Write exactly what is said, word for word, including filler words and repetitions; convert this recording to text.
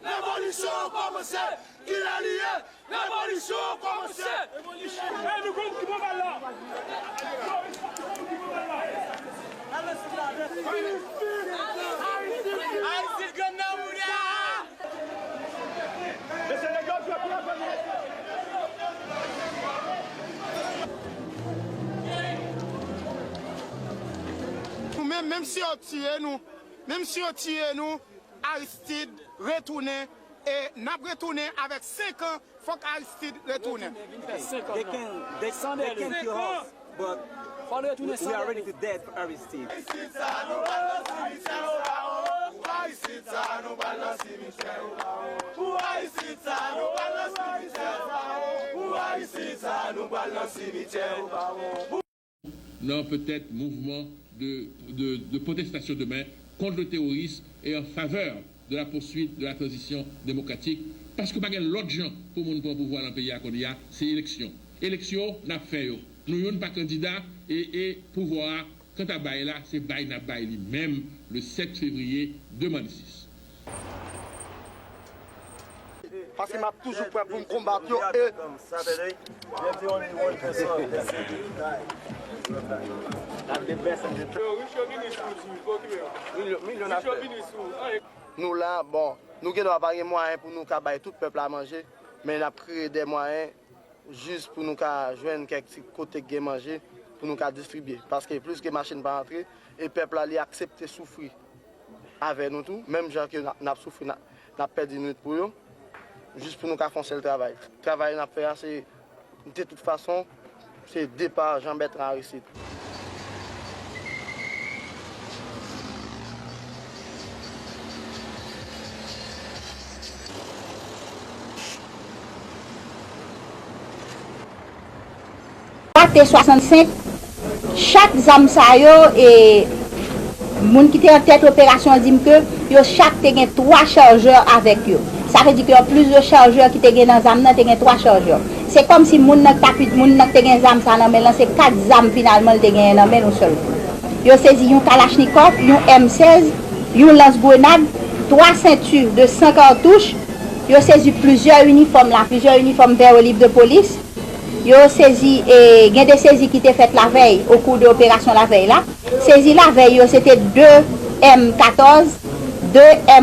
Revolisyon an kòmanse! Kilè li ye? Revolisyon an kòmanse! Revolisyon! Ey, nou konn ki pran bal la! Yo, ki pran bal la! Aristide grann nan mouri a! Mesye nèg yo, nou menm, menm si yo tiye nou, menm si yo tiye nou, Aristide retounen, e n ap retounen avèk senk an, fòk Aristide retounen. They can, they, they can kill us, but we, we are ready to death for Aristide. Aristide sa, nou pral nan simitè o Bawon. Pou Aristide sa, nou pral nan simitè o Bawon. Pou Aristide sa, nou pral nan simitè o Bawon. Pou Aristide sa, nou pral nan simitè o Bawon. Nan petèt mouvman de, de, de protestasyon demen kont le terrorisme et en faveur de la poursuite de la transition démocratique, paske pa gen lòt jan pou moun pran pouvwa nan peyi a kounye a, se eleksyon. Eleksyon, n ap fè yo. Nou youn pa kandida e, e pouvwa a, kanta bay la, se bay n ap bay li menm le sèt fevriye de mil sis. Paske m ap toujou prè pou m konbat yo e nou la, bon, nou gen dwa pa gen mwayen pou nou ka bay tout pèp la manje, men n ap kreye de mwayen jis pou nou ka jwenn kèk ti kote k gen manje pou nou ka distribye. Paske plis ke machin pa antre, e pèp la, li aksepte soufri avè nou tou, menm jan ke n ap, n ap soufri, n ap, n ap pèdi nwit pou yo, jis pou nou ka fè yon sèl travay. Travay n ap fè a, se, de tout fason, se depa Jean Bertrand Aristide. T swasannsenk, chak zam sa yo, e, moun ki te an tèt operasyon an di m ke yo chak te gen twa chajè avèk yo. Sa vle di ke anplis de chajè ki te gen nan zam nan, te gen twa chajè. Se kòmsi moun nan k t ap, moun nan k te gen zam sa nan men l lan, se kat zam finalman l te genyen nan men l yon sèl kou. Yo sezi yon kalachnikòv, yon M sèz, yon lans grenad, twa senti de san katouch. Yo sezi plizyè inifòm la, plizyè inifòm vè oliv de polis. Yo sezi, e, gen de sezi ki te fèt lavèy, okou de operasyon lavèy la. Sezi lavèy yo, se te de M katòz, de M